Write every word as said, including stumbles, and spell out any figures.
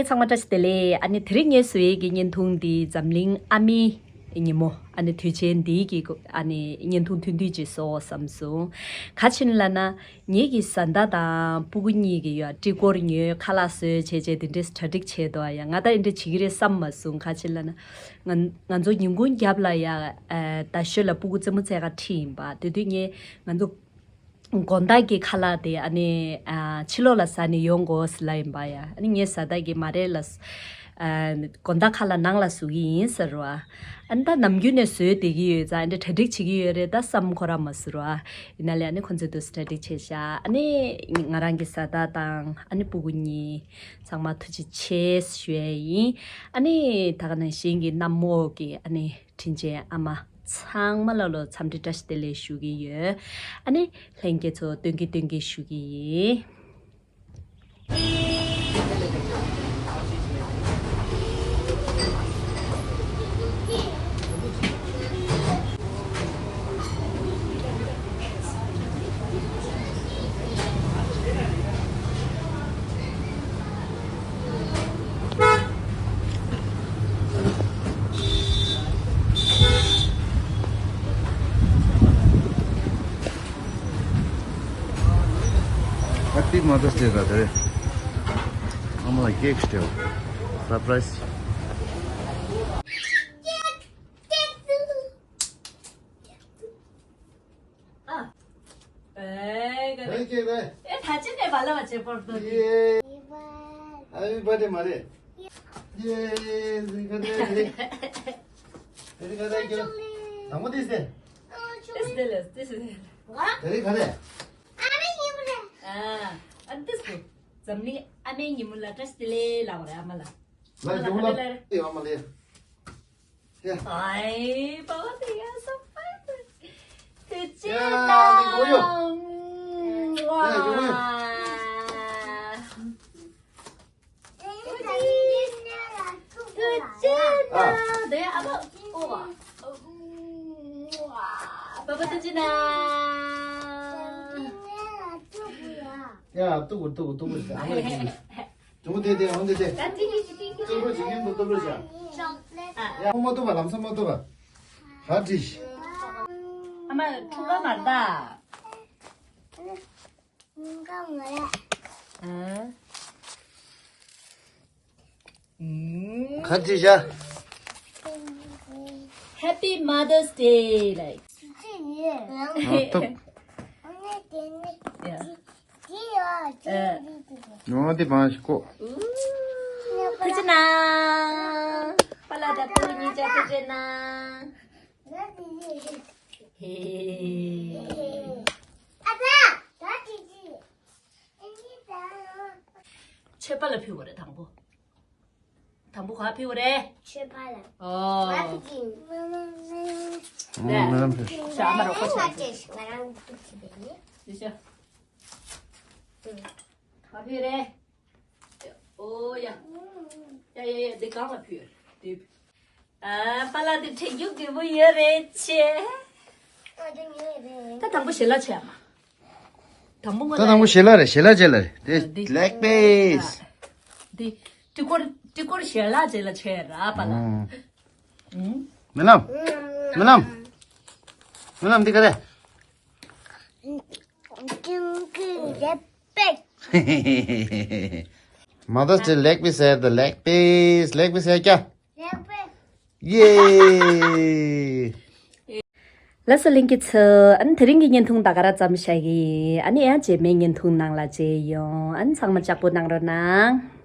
ཚང་མ་བཀྲ་ཤིས་བདེ་ལེགས། ཨ་ནི་དེ་རིང་ངས་བཟོ་ཡས་ཀྱི་བརྙན་ཐུང་འདི་འཛམ་གླིང་ཨ་མའི་ཉིན་མོ། ཨ་ནི་དུས་ཆེན་འདི་གི་ཨ་ནི་བརྙན་ཐུང་ཐུང་ཐུང་ཅིག་བཟོ་བསམ་སོང་། ག་ཅི་ལབ་ན། ངེད་ཀྱི་བཟའ་ཟླ་དང་སྤུ་གུ་གཉིས་ཀྱིས་ཡ་སྤྲི་གོར་ཉོས། ཁ་ལག་བཟོས་བྱས་བྱས་དེ་འདྲས་གྲ་སྒྲིག་བྱས་འདུག་ཡ། ང་ད་འདི་འདྲས་བྱེད་ཀྱི་རེད་བསམ་མ་སོང་། ག་ཅི་ལབ་ན། ང་ང་ཚོ་ཉིན་གུང་རྒྱབ་ལ་ཡ་ཨ་རྡ་ཤོད་ལ་སྤུ་གུ་རྩེད་མོ་རྩེ་ག་ཁྲིད་ཡིན་པ། དེ་དུས་ངས་ང་ཚོ་དགོང་དག་གི་ཁ་ལག་དེ་ཨ་ནི་ཨ་ཕྱི་ལོགས་ལ་ཟ་ནས་ཡོང་དགོས་ཟེར་ལབ་ཡིན་པ་ཡ། ཨ་ནི་ངའི་བཟའ་ཟླ་གིས་མ་རེད་ལབ། ཨ་དགོང་དག་ཁ་ལག་ནང་ལ་བཟོ་གི་ཡིན་ཟེར་བ། ཨ་ནི་ད་ནམ་རྒྱུན་ནས་བཟོས་བསྡད་ཀྱི་ཡོད་ཙང་། ཨ་ནི་གྲ་སྒྲིག་བྱེད་ཀྱི་ཡོད་རེད་ད་བསམ་ཁོ་རང་མ་ཟེར་བ། ཡིན་ན་ལས་ཨ་ནི་ཁོ་ཚོས་དུས་སུ་གྲ་སྒྲིག་བྱས་ཤག་ཨ་ནི་ང་རང་གི་བཟའ་ཟླ་དང་ཨ་ནི་སྤུ་གུ་གཉིས་ཚང་མ་ཐུགས་རྗེ་ཆེ་ཞུ་ཡས་ཡིན། ཨ་ནི་ད་ག་ནང་བཞིན་གྱི་གནམ་འོག་གི་ཨ་ནི་དྲིན་ཅན་ཨ་མ་ཚང་མ་ལ་ལོ་འཚམས་འདྲི་བཀྲ་ཤིས་བདེ་ལེགས་ཞུ་གི་ཡོད། ཨ་ནི་ལྷན་རྒྱས་ཚོ་སྟོན་གི་སྟོན་གི་ཞུ་གི་ཡིན། Happy Mother's Day ར་དེ་རེད། ཨ་མ་ལ་ཀེག་སྤྲད། སར་པ་རའི་ཛི། ཨ། ཨེ། ག་རེ། ཨེ། ད་ཅི་ནས་བ་ལ་བ་བྱེད་པར་འདུག་ཡེ། Happy birthday མ་རེད། ཡེ། ཟིན་ག་རེ་རེད། དེ་རིང་ག་རེ་རྒྱུ། དང་པོ་དེ་ཟེར། དེ་ཟེར་ལེ། དེ་ཟེར་ལེ། དེ་རིང་ག་རེ། ཨ། ཨ་འདི་ཟེར། འཛམ་གླིང་ཨ་མའི་ཉིན་མོ་ལ་བཀྲ་ཤིས་བདེ་ལེགས་ལབ་པ་རེད་ཨ་མ་ལ། ལ་ཡོང་ལ་ཡོང་མ་ལེ། ཡ། ཨའི་པ་པ་དེ་ཡ་སོ་པ་དེ། དུ་ཅི་ཡ་དེ་གོ་ཡོ། ཡ་གོ་ཡོ། དུ་ཅི་ན་དེ་ཨ་པ་ཨོ་པ། པ་པ་དུ་ཅི་ན། ཡ་ཏུ་གུ་ཏུ་གུ་ཏུ་གུ་ཨ་མ་ཡ། ཅུང་དེ་དེ་འོང་དེ་དེ། ད་ཏི་ཏི་ཏི་ཏི། ཏུ་རུ་ཅིག་ཡིན་དུ་ཏུ་རུ་ཅག་ཡ་ཧོ་མ་ཏུ་བ་ལམ་སང་མ་ཏུ་བ། ཧ་ཏི་ཤི། ཨ་མ་ཁྲུ་ག་མར་ད། ཨ། ཧ་ཏི་ཤ། Happy Mother's Day like. ཨ་ཏུ། Yeah. ནོ་དེ་བང་ཞིག་ཀོ། ཐུགས་རྗེ་གནང་། པ་ལགས་དང་སྤུ་གུ་གཉིས་ཀྱང་ཐུགས་རྗེ་གནང་། ཧེ། ཆོས་པ་ལ་ཕུལ་བ་རེད་དང་པོ། དང་པོ་ག་ཕུལ་བ་རེད། ཆོས་པ་ལ། ཨོ། ང་ཕུལ་གྱི་ཡིན། ང་རང་ཕུལ། ཤ་མ་རོགས་པ་བྱས། ང་རང་ཕུལ་གྱི་ཡིན། ཡེ་ཤ། ག་ཕུལ་རེད། ཨོ་ཡ། ཡ་ཡ་ཡ་འདི་གང་ལ་ཕུལ་རེད། ཨ། པ་ལགས་འདི་འཁྲིད་རྒྱུ་དགོས་པོ་ཡོད་རེད་ཆེ། ད་དང་པོ་ཞལ་ལག་མཆོད་ཨ་མ། དང་པོ་ད་དང་པོ་ཞལ་ལག་རེད། ཞལ་ལག་མཆོད་ལ་རེད། དེ་ལེག་པིས། འདི་སྤྲི་གོར་སྤྲི་གོར་ཞལ་ལག་མཆོད་ལ་མཆོད་ར་པ་ལགས། ཨུམ། རྨི་ལམ། རྨི་ལམ། རྨི་ལམ་འདི་ག་རེ། ཀིང་ཀིང་ལེག་པིས། Mother's Day ལེག་པིས་ཟེར་ད། ལེག་པིས། ལེག་པིས་ཟེར་ཀྱ། ལེག་པིས། ཡེ། ལགས་སོ་ལྷན་རྒྱས་ཚོ། ཨ་ནི་དེ་རིང་གི་བརྙན་ཐུང་ད་ག་རང་ཙམ་བཞག་གི་ཡིན། ཨ་ནི་ཡང་རྗེས་མའི་བརྙན་ཐུང་ནང་ལ་མཇལ་ཡོང་། ཨ་ནི་ཚང་མ་ལྕགས་པོ་གནང་རོགས་གནང་།